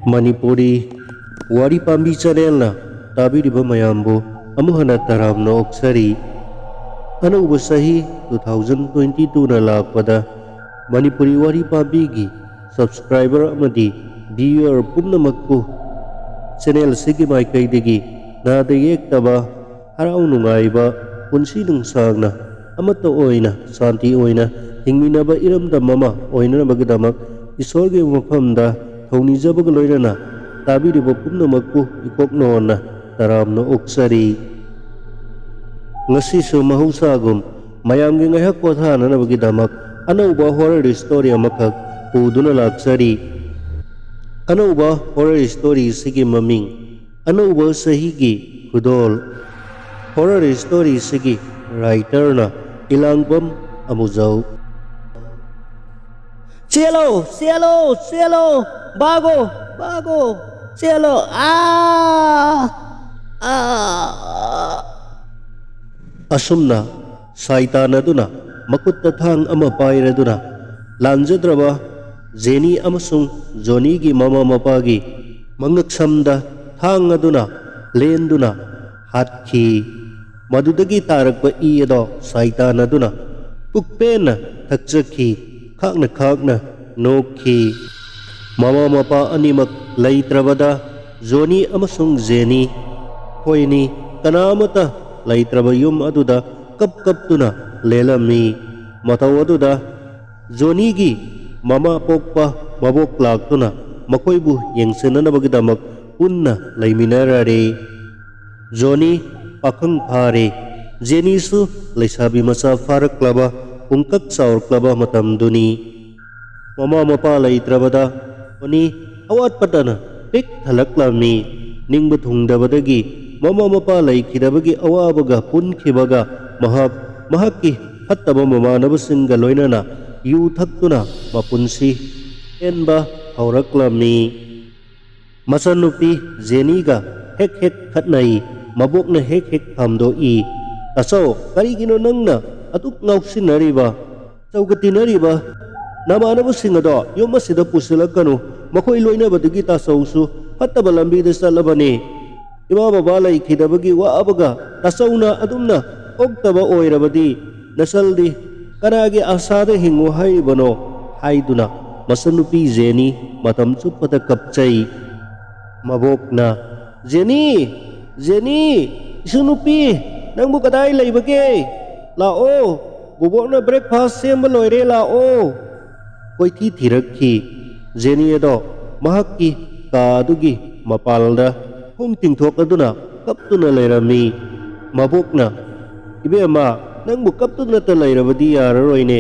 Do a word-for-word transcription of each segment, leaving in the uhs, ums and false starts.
ꯃꯅꯤꯄꯨꯔꯤ ꯋꯥꯔꯤ ꯄꯥꯝꯕꯤ ꯆꯦꯅꯦꯜꯅ ꯇꯥꯕꯤꯔꯤꯕ ꯃꯌꯥꯝꯕꯨ ꯑꯃꯨꯛ ꯍꯟꯅ ꯇꯔꯥꯝꯅ ꯑꯣꯛꯆꯔꯤ꯫ ꯑꯅꯧꯕ ꯆꯍꯤ two thousand twenty twoꯅ ꯂꯥꯛꯄꯗ ꯃꯅꯤꯄꯨꯔꯤ ꯋꯥꯔꯤ ꯄꯥꯝꯕꯤꯒꯤ subscriber ꯑꯃꯗꯤ viewer ꯄꯨꯝꯅꯃꯛꯄꯨ ꯆꯦꯅꯦꯜ ꯑꯁꯤꯒꯤ ꯃꯥꯏꯀꯩꯗꯒꯤ ꯅꯥꯗ ꯌꯦꯛꯇꯕ, ꯍꯔꯥꯎ ꯅꯨꯡꯉꯥꯏꯕ, ꯄꯨꯟꯁꯤ ꯅꯨꯡꯁꯥꯡꯅ ꯑꯃꯠꯇ ꯑꯣꯏꯅ ꯁꯥꯟꯇꯤ ꯑꯣꯏꯅ ꯍꯤꯡꯃꯤꯟꯅꯕ ꯏꯔꯝꯗꯝ ꯑꯃ ꯑꯣꯏꯅꯅꯕꯒꯤꯗꯃꯛ ꯏꯁꯣꯔꯒꯤ ꯃꯐꯝꯗ ꯊꯧꯅꯤꯖꯕꯒ ꯂꯣꯏꯅꯅ ꯇꯥꯕꯤꯔꯤꯕ ꯄꯨꯝꯅꯃꯛꯄꯨ ꯏꯀꯣꯛ ꯅꯣꯟꯅ ꯇꯔꯥꯝꯅ ꯑꯣꯛꯆꯔꯤ꯫ ꯉꯁꯤꯁꯨ ꯃꯍꯧꯁꯥꯒꯨꯝ ꯃꯌꯥꯝꯒꯤ ꯉꯥꯏꯍꯥꯛ ꯄꯣꯊꯥꯅꯅꯕꯒꯤꯗꯃꯛ ꯑꯅꯧꯕ horror story ꯑꯃꯈꯛ ꯄꯨꯗꯨꯅ ꯂꯥꯛꯆꯔꯤ꯫ ꯑꯅꯧꯕ horror story ꯑꯁꯤꯒꯤ ꯃꯃꯤꯡ ꯑꯅꯧꯕ ꯆꯍꯤꯒꯤ ꯈꯨꯗꯣꯜ꯫ Horror story ꯑꯁꯤꯒꯤ writerꯅ ꯏꯂꯥꯡꯕꯝ ꯑꯃꯨꯖꯥꯎ꯫ ꯆꯦꯜꯂꯣ, ꯆꯦꯜꯂꯣ, ꯆꯦꯜꯂꯣ, ꯕꯥꯒꯣ, ꯕꯥꯒꯣ, ꯆꯦꯜꯂꯣ, ꯑꯥ, ꯑꯥ꯫ ꯑꯁꯨꯝꯅ ꯁꯥꯏ ꯇꯥꯟꯅꯗꯨꯅ ꯃꯈꯨꯠꯇ ꯊꯥꯡ ꯑꯃ ꯄꯥꯏꯔꯗꯨꯅ ꯂꯥꯟꯖꯗ꯭ꯔꯕ ꯖꯦꯅꯤ ꯑꯃꯁꯨꯡ ꯖꯣꯅꯤꯒꯤ ꯃꯃꯥ ꯃꯄꯥꯒꯤ ꯃꯉꯛꯁꯝꯗ ꯊꯥꯡ ꯑꯗꯨꯅ ꯂꯦꯟꯗꯨꯅ ꯍꯥꯠꯈꯤ꯫ ꯃꯗꯨꯗꯒꯤ ꯇꯥꯔꯛꯄ ꯏ ꯑꯗꯣ ꯁꯥꯏ ꯇꯥꯟꯅꯗꯨꯅ ꯄꯨꯛꯄꯦꯟꯅ ꯊꯛꯆꯈꯤ, ꯈꯥꯛꯅ ꯈꯥꯛꯅ ꯅꯣꯛꯈꯤ꯫ ꯃꯃꯥ ꯃꯄꯥ ꯑꯅꯤꯃꯛ ꯂꯩꯇ꯭ꯔꯕꯗ ꯖꯣꯅꯤ ꯑꯃꯁꯨꯡ ꯖꯦꯅꯤ, ꯍꯣꯏꯅꯤ, ꯀꯅꯥ ꯑꯃꯠꯇ ꯂꯩꯇ꯭ꯔꯕ ꯌꯨꯝ ꯑꯗꯨꯗ ꯀꯞ ꯀꯞꯇꯨꯅ ꯂꯦꯜꯂꯝꯃꯤ꯫ ꯃꯇꯧ ꯑꯗꯨꯗ ꯖꯣꯅꯤꯒꯤ ꯃꯃꯥ ꯄꯣꯛꯄ ꯃꯕꯣꯛ ꯂꯥꯛꯇꯨꯅ ꯃꯈꯣꯏꯕꯨ ꯌꯦꯡꯁꯤꯟꯅꯅꯕꯒꯤꯗꯃꯛ ꯄꯨꯟꯅ ꯂꯩꯃꯤꯟꯅꯔꯔꯦ꯫ ꯖꯣꯅꯤ ꯄꯥꯈꯪ ꯐꯥꯔꯦ꯫ ꯖꯦꯅꯤꯁꯨ ꯂꯩꯁꯥꯕꯤ ꯃꯆꯥ ꯐꯥꯔꯛꯂꯕ, ꯄꯨꯡꯀꯛ ꯆꯥꯎꯔꯛꯂꯕ ꯃꯇꯝꯗꯨꯅꯤ꯫ ꯃꯃꯥ ꯃꯄꯥ ꯂꯩꯇ꯭ꯔꯕꯗ ꯖꯣꯅꯤ ꯑꯋꯥꯠꯄꯇꯅ ꯄꯤꯛ ꯊꯜꯂꯛꯂꯝꯃꯤ꯫ ꯅꯤꯡꯕ ꯊꯨꯡꯗꯕꯗꯒꯤ ꯃꯃꯥ ꯃꯄꯥ ꯂꯩꯈꯤꯗꯕꯒꯤ ꯑꯋꯥꯕꯒ ꯄꯨꯟꯈꯤꯕꯒ ꯃꯍꯥꯛ ꯃꯍꯥꯛꯀꯤ ꯐꯠꯇꯕ ꯃꯃꯥꯟꯅꯕꯁꯤꯡꯒ ꯂꯣꯏꯅꯅ ꯌꯨ ꯊꯛꯇꯨꯅ ꯃꯄꯨꯟꯁꯤ ꯇꯦꯟꯕ ꯍꯧꯔꯛꯂꯝꯃꯤ꯫ ꯃꯆꯟꯅꯨꯄꯤ ꯖꯦꯅꯤꯒ ꯍꯦꯛ ꯍꯦꯛ ꯈꯠꯅꯩ꯫ ꯃꯕꯣꯛꯅ ꯍꯦꯛ ꯍꯦꯛ ꯈꯥꯝꯗꯣꯛꯏ꯫ "ꯇꯥꯆꯧ, ꯀꯔꯤꯒꯤꯅꯣ ꯅꯪꯅ ꯑꯗꯨꯛ ꯉꯥꯎꯁꯤꯟꯅꯔꯤꯕ? ꯆꯧꯒ ꯇꯤꯟꯅꯔꯤꯕ ꯅꯃꯥꯟꯅꯕꯁꯤꯡ ꯑꯗꯣ ꯌꯨꯝ ꯑꯁꯤꯗ ꯄꯨꯁꯤꯜꯂꯛꯀꯅꯨ꯫ ꯃꯈꯣꯏ ꯂꯣꯏꯅꯕꯗꯒꯤ ꯇꯥꯆꯧꯁꯨ ꯐꯠꯇꯕ ꯂꯝꯕꯤꯗ ꯆꯠꯂꯕꯅꯤ꯫ ꯏꯃꯥ ꯕꯕꯥ ꯂꯩꯈꯤꯗꯕꯒꯤ ꯋꯥꯕꯒ ꯇꯥꯆꯧꯅ ꯑꯗꯨꯝꯅ ꯑꯣꯛꯇꯕ ꯑꯣꯏꯔꯕꯗꯤ ꯅꯁꯜꯗꯤ ꯀꯅꯥꯒꯤ ꯑꯁꯥꯗ ꯍꯤꯡꯉꯨ ꯍꯥꯏꯔꯤꯕꯅꯣ ꯍꯥꯏꯗꯨꯅ ꯃꯆꯟꯅꯨꯄꯤ ꯖꯦꯅꯤ ꯃꯇꯝ ꯆꯨꯞꯄꯗ ꯀꯞꯆꯩ꯫ ꯃꯕꯣꯛꯅ, "ꯖꯦꯅꯤ! ꯖꯦꯅꯤ! ꯏꯁꯨ ꯅꯨꯄꯤ! ꯅꯪꯕꯨ ꯀꯗꯥꯏ ꯂꯩꯕꯒꯦ? ꯂꯥꯛꯑꯣ! ꯕꯣꯕꯣꯛꯅ breakfast ꯁꯦꯝꯕ ꯂꯣꯏꯔꯦ, ꯂꯥꯛꯑꯣ!" ꯀꯣꯏꯊꯤ ꯊꯤꯔꯛꯈꯤ꯫ ꯖꯦꯅꯤ ꯑꯗꯣ ꯃꯍꯥꯛꯀꯤ ꯀꯥ ꯑꯗꯨꯒꯤ ꯃꯄꯥꯜꯗ ꯈꯣꯡ ꯇꯤꯡꯊꯣꯛꯂꯗꯨꯅ ꯀꯞꯇꯨꯅ ꯂꯩꯔꯝꯃꯤ꯫ ꯃꯕꯣꯛꯅ, "ꯏꯕꯦꯝꯃ, ꯅꯪꯕꯨ ꯀꯞꯇꯨꯅꯇ ꯂꯩꯔꯕꯗꯤ ꯌꯥꯔꯔꯣꯏꯅꯦ꯫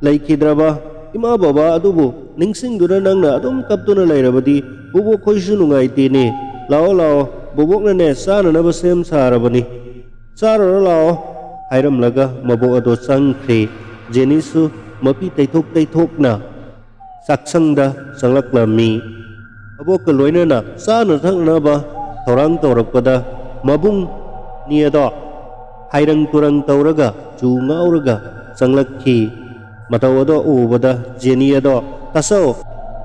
ꯂꯩꯈꯤꯗ꯭ꯔꯕ ꯏꯃꯥ ꯕꯕꯥ ꯑꯗꯨꯕꯨ ꯅꯤꯡꯁꯤꯡꯗꯨꯅ ꯅꯪꯅ ꯑꯗꯨꯝ ꯀꯞꯇꯨꯅ ꯂꯩꯔꯕꯗꯤ ꯕꯣꯕꯣꯛ ꯈꯣꯏꯁꯨ ꯅꯨꯡꯉꯥꯏꯇꯦꯅꯦ꯫ ꯂꯥꯛꯑꯣ, ꯂꯥꯛꯑꯣ, ꯕꯣꯕꯣꯛꯅꯅꯦ ꯆꯥꯅꯅꯕ ꯁꯦꯝ ꯁꯥꯔꯕꯅꯤ꯫ ꯆꯥꯔꯨꯔꯣ ꯂꯥꯛꯑꯣ," ꯍꯥꯏꯔꯝꯂꯒ ꯃꯕꯣꯛ ꯑꯗꯣ ꯆꯪꯈ꯭ꯔꯦ꯫ ꯖꯦꯅꯤꯁꯨ ꯃꯄꯤ ꯇꯩꯊꯣꯛ ꯇꯩꯊꯣꯛꯅ ꯆꯥꯛꯁꯪꯗ ꯆꯪꯂꯛꯂꯝꯃꯤ꯫ ꯃꯕꯣꯛꯀ ꯂꯣꯏꯅꯅ ꯆꯥꯅ ꯊꯛꯅꯅꯕ ꯊꯧꯔꯥꯡ ꯇꯧꯔꯛꯄꯗ ꯃꯕꯨꯡ ꯅꯤ ꯑꯗꯣ ꯍꯥꯏꯔꯪ ꯇꯨꯔꯪ ꯇꯧꯔꯒ ꯆꯨ ꯉꯥꯎꯔꯒ ꯆꯪꯂꯛꯈꯤ꯫ ꯃꯇꯧ ꯑꯗꯣ ꯎꯕꯗ ꯖꯦꯅꯤ ꯑꯗꯣ, "ꯇꯥꯆꯧ,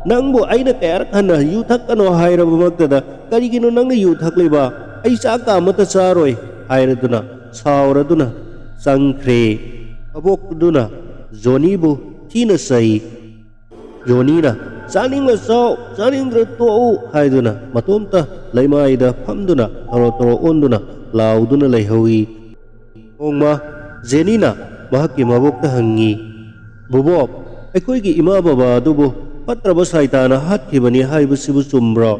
ꯅꯪꯕꯨ ꯑꯩꯅ ꯀꯌꯥꯔꯛ ꯍꯟꯅ ꯌꯨ ꯊꯛꯀꯅꯣ ꯍꯥꯏꯔꯕꯃꯛꯇꯗ ꯀꯔꯤꯒꯤꯅꯣ ꯅꯪꯅ ꯌꯨ ꯊꯛꯂꯤꯕ? ꯑꯩ ꯆꯥꯛꯀ ꯑꯃꯠꯇ ꯆꯥꯔꯣꯏ" ꯍꯥꯏꯔꯗꯨꯅ ꯁꯥꯎꯔꯗꯨꯅ ꯆꯪꯈ꯭ꯔꯦ꯫ ꯃꯕꯣꯛꯇꯨꯅ ꯖꯣꯅꯤꯕꯨ ꯊꯤꯅ ꯆꯩ꯫ ꯖꯣꯅꯤꯅ, "ꯆꯥꯅꯤꯡꯉ ꯆꯥꯎ, ꯆꯥꯅꯤꯡꯗ꯭ꯔ ꯇꯣꯛꯎ" ꯍꯥꯏꯗꯨꯅ ꯃꯇꯣꯝꯇ ꯂꯩꯃꯥꯏꯗ ꯐꯝꯗꯨꯅ ꯊꯣꯔꯣ ꯊꯣꯔꯣ ꯑꯣꯟꯗꯨꯅ ꯂꯥꯎꯗꯨꯅ ꯂꯩꯍꯧꯏ꯫ ꯅꯣꯡꯃ ꯖꯦꯅꯤꯅ ꯃꯍꯥꯛꯀꯤ ꯃꯕꯣꯛꯇ ꯍꯪꯉꯤ, "ꯕꯣꯕꯣꯛ, ꯑꯩꯈꯣꯏꯒꯤ ꯏꯃꯥ ꯕꯕꯥ ꯑꯗꯨꯕꯨ ꯐꯠꯇ꯭ꯔꯕ ꯁꯥꯏꯇꯥꯅ ꯍꯥꯠꯈꯤꯕꯅꯤ ꯍꯥꯏꯕꯁꯤꯕꯨ ꯆꯨꯝꯕ꯭ꯔꯣ?"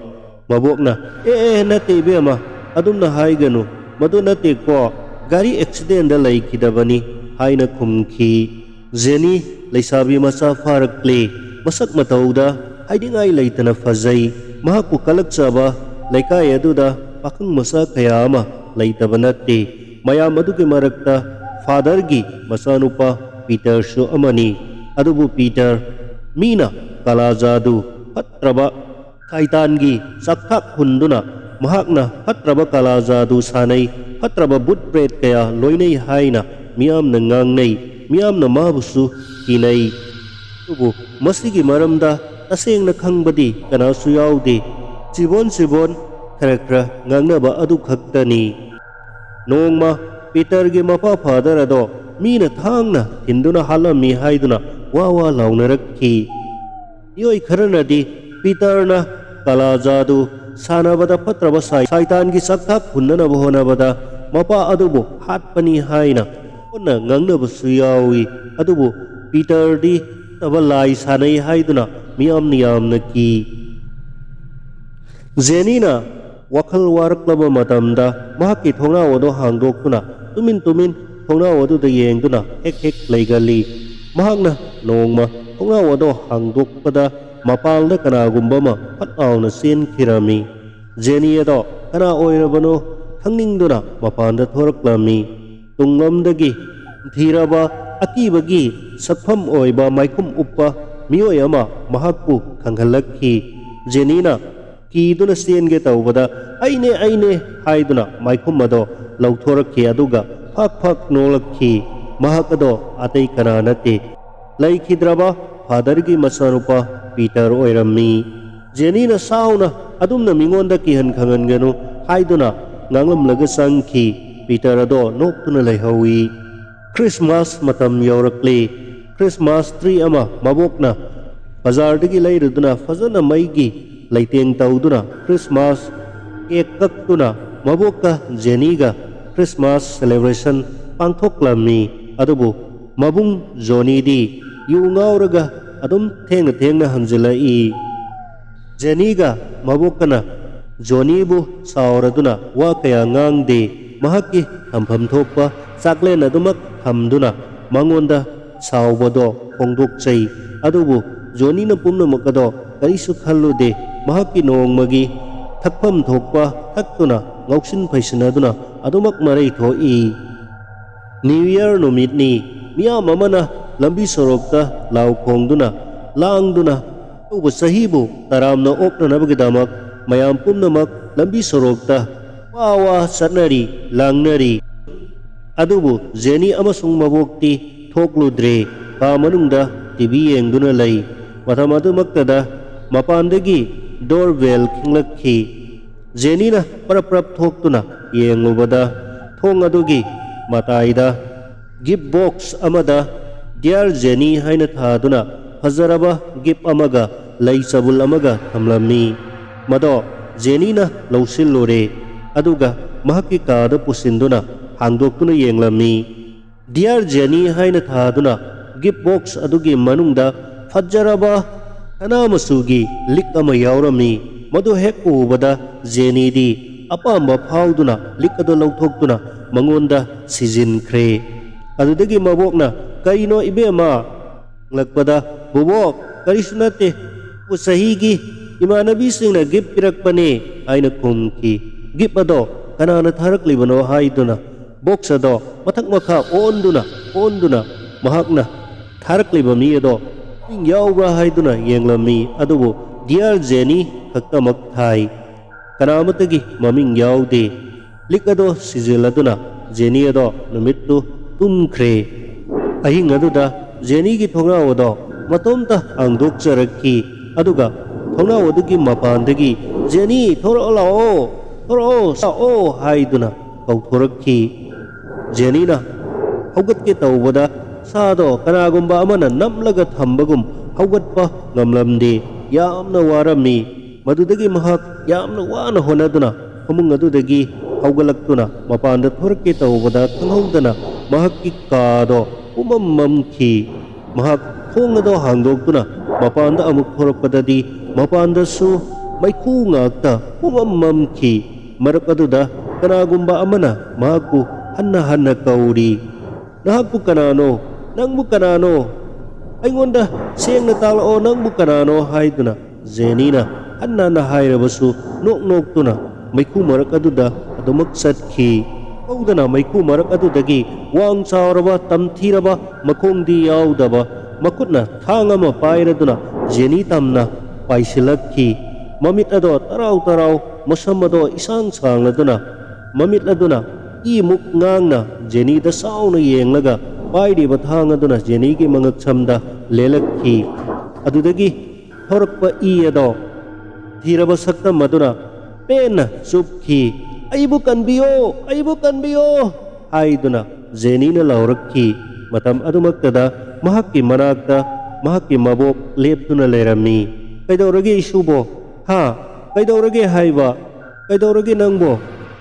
ꯃꯕꯣꯛꯅ, "ꯑꯦ, ꯑꯦ, ꯅꯠꯇꯦ ꯏꯕꯦꯝꯃ, ꯑꯗꯨꯝꯅ ꯍꯥꯏꯒꯅꯨ, ꯃꯗꯨ ꯅꯠꯇꯦꯀꯣ, ꯒꯥꯔꯤ ꯑꯦꯛꯁꯤꯗꯦꯟꯗ ꯂꯩꯈꯤꯗꯕꯅꯤ" ꯍꯥꯏꯅ ꯈꯨꯝꯈꯤ꯫ ꯖꯦꯅꯤ ꯂꯩꯁꯥꯕꯤ ꯃꯆꯥ ꯐꯥꯔꯛꯂꯦ꯫ ꯃꯁꯛ ꯃꯇꯧꯗ ꯍꯥꯏꯅꯤꯡꯉꯥꯏ ꯂꯩꯇꯅ ꯐꯖꯩ꯫ ꯃꯍꯥꯛꯄꯨ ꯀꯂꯛꯆꯕ ꯂꯩꯀꯥꯏ ꯑꯗꯨꯗ ꯄꯥꯈꯪ ꯃꯆꯥ ꯀꯌꯥ ꯑꯃ ꯂꯩꯇꯕ ꯅꯠꯇꯦ꯫ ꯃꯌꯥꯝ ꯑꯗꯨꯒꯤ ꯃꯔꯛꯇ ꯐꯥꯗꯔꯒꯤ ꯃꯆꯥꯅꯨꯄꯥ ꯄꯤꯇꯔꯁꯨ ꯑꯃꯅꯤ꯫ ꯑꯗꯨꯕꯨ ꯄꯤꯇꯔ, ꯃꯤꯅ ꯀꯂꯥ ꯖꯥꯗꯨ ꯐꯠꯇ꯭ꯔꯕ ꯁꯥꯏꯇꯥꯟꯒꯤ ꯆꯥꯛꯊꯥꯛ ꯍꯨꯟꯗꯨꯅ ꯃꯍꯥꯛꯅ ꯐꯠꯇ꯭ꯔꯕ ꯀꯂꯥ ꯖꯥꯗꯨ ꯁꯥꯟꯅꯩ, ꯐꯠꯇ꯭ꯔꯕ ꯚꯨꯠ ꯄ꯭ꯔꯦꯠ ꯀꯌꯥ ꯂꯣꯏꯅꯩ ꯍꯥꯏꯅ ꯃꯤꯌꯥꯝꯅ ꯉꯥꯡꯅꯩ, ꯃꯤꯌꯥꯝꯅ ꯃꯥꯕꯨꯁꯨ ꯀꯤꯅꯩ꯫ ꯑꯗꯨꯕꯨ ꯃꯁꯤꯒꯤ ꯃꯔꯝꯗ ꯇꯁꯦꯡꯅ ꯈꯪꯕꯗꯤ ꯀꯅꯥꯁꯨ ꯌꯥꯎꯗꯦ꯫ ꯆꯤꯕꯣꯟ ꯆꯤꯕꯣꯟ ꯈꯔ ꯈꯔ ꯉꯥꯡꯅꯕ ꯑꯗꯨ ꯈꯛꯇꯅꯤ꯫ ꯅꯣꯡꯃ ꯄꯤꯇꯔꯒꯤ ꯃꯄꯥ ꯐꯥꯗꯔ ꯑꯗꯣ ꯃꯤꯅ ꯊꯥꯡꯅ ꯊꯤꯟꯗꯨꯅ ꯍꯥꯠꯂꯝꯃꯤ ꯍꯥꯏꯗꯨꯅ ꯋꯥ ꯋꯥ ꯂꯥꯎꯅꯔꯛꯈꯤ꯫ ꯃꯤꯑꯣꯏ ꯈꯔꯅꯗꯤ ꯄꯤꯇꯔꯅ ꯀꯂꯥ ꯖꯥꯗꯨ ꯁꯥꯟꯅꯕꯗ ꯐꯠꯇ꯭ꯔꯕ ꯁꯥꯏ-, ꯁꯥꯏꯇꯥꯟꯒꯤ ꯆꯥꯛꯊꯥꯛ ꯍꯨꯟꯅꯅꯕ ꯍꯣꯠꯅꯕꯗ ꯃꯄꯥ ꯑꯗꯨꯕꯨ ꯍꯥꯠꯄꯅꯤ ꯍꯥꯏꯅ ꯄꯨꯟꯅ ꯉꯥꯡꯅꯕꯁꯨ ꯌꯥꯎꯏ꯫ ꯑꯗꯨꯕꯨ ꯄꯤꯇꯔꯗꯤ ꯐꯠꯇꯕ ꯂꯥꯏ ꯁꯥꯟꯅꯩ ꯍꯥꯏꯗꯨꯅ ꯃꯤꯌꯥꯝꯅ ꯌꯥꯝꯅ ꯀꯤ꯫ ꯖꯦꯅꯤꯅ ꯋꯥꯈꯜ ꯋꯥꯔꯛꯂꯕ ꯃꯇꯝꯗ ꯃꯍꯥꯛꯀꯤ ꯊꯣꯡꯅꯥꯎ ꯑꯗꯨ ꯍꯥꯡꯗꯣꯛꯇꯨꯅ ꯇꯨꯃꯤꯟ ꯇꯨꯃꯤꯟ ꯊꯣꯡꯅꯥꯎ ꯑꯗꯨꯗ ꯌꯦꯡꯗꯨꯅ ꯍꯦꯛ ꯍꯦꯛ ꯂꯩꯒꯜꯂꯤ꯫ ꯃꯍꯥꯛꯅ ꯅꯣꯡꯃ ꯊꯣꯡꯅꯥꯎ ꯑꯗꯨ ꯍꯥꯡꯗꯣꯛꯄꯗ ꯃꯄꯥꯟꯗ ꯀꯅꯥꯒꯨꯝꯕ ꯑꯃ ꯐꯠ ꯂꯥꯎꯅ ꯆꯦꯟꯈꯤꯔꯝꯃꯤ꯫ ꯖꯦꯅꯤ ꯑꯗꯣ ꯀꯅꯥ ꯑꯣꯏꯔꯕꯅꯣ ꯈꯪꯅꯤꯡꯗꯨꯅ ꯃꯄꯥꯟꯗ ꯊꯣꯔꯛꯂꯝꯃꯤ꯫ ꯇꯨꯡꯂꯣꯝꯗꯒꯤ ꯊꯤꯔꯕ ꯑꯀꯤꯕꯒꯤ ꯁꯛꯐꯝ ꯑꯣꯏꯕ ꯃꯥꯏꯈꯨꯝ ꯎꯞꯄ ꯃꯤꯑꯣꯏ ꯑꯃ ꯃꯍꯥꯛꯄꯨ ꯈꯪꯍꯜꯂꯛꯈꯤ꯫ ꯖꯦꯅꯤꯅ ꯀꯤꯗꯨꯅ ꯆꯦꯟꯒꯦ ꯇꯧꯕꯗ "ꯑꯩꯅꯦ, ꯑꯩꯅꯦ" ꯍꯥꯏꯗꯨꯅ ꯃꯥꯏꯈꯨꯝ ꯑꯗꯣ ꯂꯧꯊꯣꯔꯛꯈꯤ, ꯑꯗꯨꯒ ꯐꯛ ꯐꯛ ꯅꯣꯛꯂꯛꯈꯤ꯫ ꯃꯍꯥꯛ ꯑꯗꯣ ꯑꯇꯩ ꯀꯅꯥ ꯅꯠꯇꯦ, ꯂꯩꯈꯤꯗ꯭ꯔꯕ ꯐꯥꯗꯔꯒꯤ ꯃꯆꯥꯅꯨꯄꯥ ꯄꯤꯇꯔ ꯑꯣꯏꯔꯝꯃꯤ꯫ ꯖꯦꯅꯤꯅ ꯁꯥꯎꯅ ꯑꯗꯨꯝꯅ ꯃꯤꯉꯣꯟꯗ ꯀꯤꯍꯟ ꯈꯪꯍꯟꯒꯅꯨ ꯍꯥꯏꯗꯨꯅ ꯉꯥꯡꯂꯝꯂꯒ ꯆꯪꯈꯤ꯫ ꯄꯤꯇꯔ ꯑꯗꯣ ꯅꯣꯛꯇꯨꯅ ꯂꯩꯍꯧꯏ꯫ ꯈ꯭ꯔꯤꯁꯃꯥꯁ ꯃꯇꯝ ꯌꯧꯔꯛꯂꯦ꯫ ꯈ꯭ꯔꯤꯁꯃꯥꯁ ꯇ꯭ꯔꯤ ꯑꯃ ꯃꯕꯣꯛꯅ ꯕꯖꯥꯔꯗꯒꯤ ꯂꯩꯔꯨꯗꯨꯅ ꯐꯖꯅ ꯃꯩꯒꯤ ꯂꯩꯇꯦꯡ ꯇꯧꯗꯨꯅ ꯈ꯭ꯔꯤꯁꯃꯥꯁ ꯀꯦꯛ ꯀꯛꯇꯨꯅ ꯃꯕꯣꯛꯀ ꯖꯦꯅꯤꯒ ꯈ꯭ꯔꯤꯁꯃꯥꯁ ꯁꯦꯂꯦꯕ꯭ꯔꯦꯁꯟ ꯄꯥꯡꯊꯣꯛꯂꯝꯃꯤ꯫ ꯑꯗꯨꯕꯨ ꯃꯕꯨꯡ ꯖꯣꯅꯤꯗꯤ ꯌꯨ ꯉꯥꯎꯔꯒ ꯑꯗꯨꯝ ꯊꯦꯡꯅ ꯊꯦꯡꯅ ꯍꯟꯖꯤꯜꯂꯛꯏ꯫ ꯖꯦꯅꯤꯒ ꯃꯕꯣꯛꯀꯅ ꯖꯣꯅꯤꯕꯨ ꯁꯥꯎꯔꯗꯨꯅ ꯋꯥ ꯀꯌꯥ ꯉꯥꯡꯗꯦ꯫ ꯃꯍꯥꯛꯀꯤ ꯊꯝꯐꯝ ꯊꯣꯛꯄ ꯆꯥꯛꯂꯦꯟ ꯑꯗꯨꯃꯛ ꯊꯝꯗꯨꯅ ꯃꯉꯣꯟꯗ ꯁꯥꯎꯕꯗꯣ ꯐꯣꯡꯗꯣꯛꯆꯩ꯫ ꯑꯗꯨꯕꯨ ꯖꯣꯅꯤꯅ ꯄꯨꯝꯅꯃꯛ ꯑꯗꯣ ꯀꯔꯤꯁꯨ ꯈꯜꯂꯨꯗꯦ꯫ ꯃꯍꯥꯛꯀꯤ ꯅꯣꯡꯃꯒꯤ ꯊꯛꯐꯝ ꯊꯣꯛꯄ ꯊꯛꯇꯨꯅ ꯉꯥꯎꯁꯤꯟ ꯐꯩꯁꯤꯟꯅꯗꯨꯅ ꯑꯗꯨꯃꯛ ꯃꯔꯩ ꯊꯣꯛꯏ꯫ ꯅ꯭ꯌꯨ ꯏꯌꯔ ꯅꯨꯃꯤꯠꯅꯤ꯫ ꯃꯤꯌꯥꯝ ꯑꯃꯅ ꯂꯝꯕꯤ ꯁꯣꯔꯣꯛꯇ ꯂꯥꯎ ꯈꯣꯡꯗꯨꯅ, ꯂꯥꯡꯗꯨꯅ, ꯑꯅꯧꯕ ꯆꯍꯤꯕꯨ ꯇꯔꯥꯝꯅ ꯑꯣꯛꯅꯅꯕꯒꯤꯗꯃꯛ ꯃꯌꯥꯝ ꯄꯨꯝꯅꯃꯛ ꯂꯝꯕꯤ ꯁꯣꯔꯣꯛꯇ ꯋꯥ ꯋꯥ ꯆꯠꯅꯔꯤ, ꯂꯥꯡꯅꯔꯤ꯫ ꯑꯗꯨꯕꯨ ꯖꯦꯅꯤ ꯑꯃꯁꯨꯡ ꯃꯕꯣꯛꯇꯤ ꯊꯣꯛꯂꯨꯗ꯭ꯔꯦ꯫ ꯀꯥ ꯃꯅꯨꯡꯗ ꯇꯤ ꯚꯤ ꯌꯦꯡꯗꯨꯅ ꯂꯩ꯫ ꯃꯇꯝ ꯑꯗꯨꯃꯛꯇꯗ ꯃꯄꯥꯟꯗꯒꯤ doorbell ꯈꯤꯡꯂꯛꯈꯤ꯫ ꯖꯦꯅꯤꯅ ꯄꯔꯞ ꯄꯔꯞ ꯊꯣꯛꯇꯨꯅ ꯌꯦꯡꯂꯨꯕꯗ, ꯊꯣꯡ ꯑꯗꯨꯒꯤ ꯃꯇꯥꯏꯗ gift box ꯑꯃꯗ "Dear Jenny" ꯍꯥꯏꯅ ꯊꯥꯗꯨꯅ ꯐꯖꯔꯕ gift ꯑꯃꯒ ꯂꯩ ꯆꯕꯨꯜ ꯑꯃꯒ ꯊꯝꯂꯝꯃꯤ꯫ ꯃꯗꯣ ꯖꯦꯅꯤꯅ ꯂꯧꯁꯤꯜꯂꯨꯔꯦ, ꯑꯗꯨꯒ ꯃꯍꯥꯛꯀꯤ ꯀꯥꯗ ꯄꯨꯁꯤꯟꯗꯨꯅ ꯍꯥꯡꯗꯣꯛꯇꯨꯅ ꯌꯦꯡꯂꯝꯃꯤ꯫ "Dear Jenny" ꯍꯥꯏꯅ ꯊꯥꯗꯨꯅ gift box ꯑꯗꯨꯒꯤ ꯃꯅꯨꯡꯗ ꯐꯖꯔꯕ ꯁꯅꯥ ꯃꯆꯨꯒꯤ ꯂꯤꯛ ꯑꯃ ꯌꯥꯎꯔꯝꯃꯤ꯫ ꯃꯗꯨ ꯍꯦꯛ ꯎꯕꯗ ꯖꯦꯅꯤꯗꯤ ꯑꯄꯥꯝꯕ ꯐꯥꯎꯗꯨꯅ ꯂꯤꯛ ꯑꯗꯨ ꯂꯧꯊꯣꯛꯇꯨꯅ ꯃꯉꯣꯟꯗ ꯁꯤꯖꯤꯟꯈ꯭ꯔꯦ꯫ ꯑꯗꯨꯗꯒꯤ ꯃꯕꯣꯛꯅ, "ꯀꯔꯤꯅꯣ ꯏꯕꯦꯝꯃ?" ꯍꯪꯂꯛꯄꯗ, "ꯕꯣꯕꯣꯛ, ꯀꯔꯤꯁꯨ ꯅꯠꯇꯦ꯫ ꯆꯍꯤꯒꯤ ꯏꯃꯥꯟꯅꯕꯤꯁꯤꯡꯅ gift ꯄꯤꯔꯛꯄꯅꯦ" ꯍꯥꯏꯅ ꯈꯨꯝꯈꯤ꯫ Gift ꯑꯗꯣ ꯀꯅꯥꯅ ꯊꯥꯔꯛꯂꯤꯕꯅꯣ ꯍꯥꯏꯗꯨꯅ box ꯑꯗꯣ ꯃꯊꯛ ꯃꯈꯥ ꯑꯣꯟꯗꯨꯅ ꯑꯣꯟꯗꯨꯅ ꯃꯍꯥꯛꯅ ꯊꯥꯔꯛꯂꯤꯕ ꯃꯤ ꯑꯗꯣ ꯃꯃꯤꯡ ꯌꯥꯎꯕ꯭ꯔꯥ ꯍꯥꯏꯗꯨꯅ ꯌꯦꯡꯂꯝꯃꯤ, ꯑꯗꯨꯕꯨ "Dear Jenny" ꯈꯛꯇꯃꯛ ꯊꯥꯏ꯫ ꯀꯅꯥ ꯑꯃꯠꯇꯒꯤ ꯃꯃꯤꯡ ꯌꯥꯎꯗꯦ꯫ ꯂꯤꯛ ꯑꯗꯣ ꯁꯤꯖꯤꯜꯂꯗꯨꯅ ꯖꯦꯅꯤ ꯑꯗꯣ ꯅꯨꯃꯤꯠꯇꯨ ꯇꯨꯝꯈ꯭ꯔꯦ꯫ ꯑꯍꯤꯡ ꯑꯗꯨꯗ ꯖꯦꯅꯤꯒꯤ ꯊꯣꯡꯅꯥꯎ ꯑꯗꯣ ꯃꯇꯣꯝꯇ ꯍꯥꯡꯗꯣꯛꯆꯔꯛꯈꯤ꯫ ꯑꯗꯨꯒ ꯊꯣꯡꯅꯥꯎ ꯑꯗꯨꯒꯤ ꯃꯄꯥꯟꯗꯒꯤ, "ꯖꯦꯅꯤ, ꯊꯣꯔꯛꯑꯣ ꯂꯥꯛꯑꯣ, ꯊꯣꯔꯛꯑꯣ, ꯂꯥꯛꯑꯣ" ꯍꯥꯏꯗꯨꯅ ꯀꯧꯊꯣꯔꯛꯈꯤ꯫ ꯖꯦꯅꯤꯅ ꯍꯧꯒꯠꯀꯦ ꯇꯧꯕꯗ ꯁꯥꯗꯣ ꯀꯅꯥꯒꯨꯝꯕ ꯑꯃꯅ ꯅꯝꯂꯒ ꯊꯝꯕꯒꯨꯝ ꯍꯧꯒꯠꯄ ꯉꯝꯂꯝꯗꯦ꯫ ꯌꯥꯝꯅ ꯋꯥꯔꯝꯃꯤ꯫ ꯃꯗꯨꯗꯒꯤ ꯃꯍꯥꯛ ꯌꯥꯝꯅ ꯋꯥꯅ ꯍꯣꯠꯅꯗꯨꯅ ꯐꯃꯨꯡ ꯑꯗꯨꯗꯒꯤ ꯍꯧꯒꯠꯂꯛꯇꯨꯅ ꯃꯄꯥꯟꯗ ꯊꯣꯔꯛꯀꯦ ꯇꯧꯕꯗ ꯈꯪꯍꯧꯗꯅ ꯃꯍꯥꯛꯀꯤ ꯀꯥꯗꯣ ꯄꯨꯝꯃꯝ ꯃꯝꯈꯤ꯫ ꯃꯍꯥꯛ ꯊꯣꯡ ꯑꯗꯣ ꯍꯥꯡꯗꯣꯛꯇꯨꯅ ꯃꯄꯥꯟꯗ ꯑꯃꯨꯛ ꯊꯣꯔꯛꯄꯗꯗꯤ ꯃꯄꯥꯟꯗꯁꯨ ꯃꯩꯈꯨ ꯉꯥꯛꯇ ꯄꯨꯝꯃꯝ ꯃꯝꯈꯤ꯫ ꯃꯔꯛ ꯑꯗꯨꯗ ꯀꯅꯥꯒꯨꯝꯕ ꯑꯃꯅ ꯃꯍꯥꯛꯄꯨ ꯍꯟꯅ ꯍꯟꯅ ꯀꯧꯔꯤ꯫ "ꯅꯍꯥꯛꯄꯨ ꯀꯅꯥꯅꯣ? ꯅꯪꯕꯨ ꯀꯅꯥꯅꯣ? ꯑꯩꯉꯣꯟꯗ ꯁꯦꯡꯅ ꯇꯥꯛꯂꯛꯑꯣ, ꯅꯪꯕꯨ ꯀꯅꯥꯅꯣ?" ꯍꯥꯏꯗꯨꯅ ꯖꯦꯅꯤꯅ ꯍꯟꯅ ꯍꯟꯅ ꯍꯥꯏꯔꯕꯁꯨ ꯅꯣꯛ ꯅꯣꯛꯇꯨꯅ ꯃꯩꯈꯨ ꯃꯔꯛ ꯑꯗꯨꯗ ꯑꯗꯨꯃꯛ ꯆꯠꯈꯤ꯫ ꯍꯧꯗꯅ ꯃꯩꯈꯨ ꯃꯔꯛ ꯑꯗꯨꯗꯒꯤ ꯋꯥꯡ ꯆꯥꯎꯔꯕ, ꯇꯝꯊꯤꯔꯕ, ꯃꯈꯣꯡꯗꯤ ꯌꯥꯎꯗꯕ, ꯃꯈꯨꯠꯅ ꯊꯥꯡ ꯑꯃ ꯄꯥꯏꯔꯗꯨꯅ ꯖꯦꯅꯤ ꯇꯝꯅ ꯄꯥꯏꯁꯤꯜꯂꯛꯈꯤ꯫ ꯃꯃꯤꯠ ꯑꯗꯣ ꯇꯔꯥꯎ ꯇꯔꯥꯎ, ꯃꯁꯝ ꯑꯗꯣ ꯏꯁꯥꯡ ꯁꯥꯡꯂꯗꯨꯅ, ꯃꯃꯤꯠ ꯑꯗꯨꯅ ꯏꯃꯨꯛ ꯉꯥꯡꯅ ꯖꯦꯅꯤꯗ ꯆꯥꯎꯅ ꯌꯦꯡꯂꯒ ꯄꯥꯏꯔꯤꯕ ꯊꯥꯡ ꯑꯗꯨꯅ ꯖꯦꯅꯤꯒꯤ ꯃꯉꯛꯁꯝꯗ ꯂꯦꯜꯂꯛꯈꯤ꯫ ꯑꯗꯨꯗꯒꯤ ꯊꯣꯔꯛꯄ ꯏ ꯑꯗꯣ ꯊꯤꯔꯕ ꯁꯛꯇꯝ ꯑꯗꯨꯅ ꯄꯦꯟꯅ ꯆꯨꯞꯈꯤ꯫ "ꯑꯩꯕꯨ ꯀꯟꯕꯤꯌꯣ, ꯑꯩꯕꯨ ꯀꯟꯕꯤꯌꯣ" ꯍꯥꯏꯗꯨꯅ ꯖꯦꯅꯤꯅ ꯂꯥꯎꯔꯛꯈꯤ꯫ ꯃꯇꯝ ꯑꯗꯨꯃꯛꯇꯗ ꯃꯍꯥꯛꯀꯤ ꯃꯅꯥꯛꯇ ꯃꯍꯥꯛꯀꯤ ꯃꯕꯣꯛ ꯂꯦꯞꯇꯨꯅ ꯂꯩꯔꯝꯃꯤ꯫ "ꯀꯩꯗꯧꯔꯒꯦ ꯏꯁꯨꯕꯣ? ꯍꯥ? ꯀꯩꯗꯧꯔꯒꯦ ꯍꯥꯏꯕ? ꯀꯩꯗꯧꯔꯒꯦ ꯅꯪꯕꯣ?"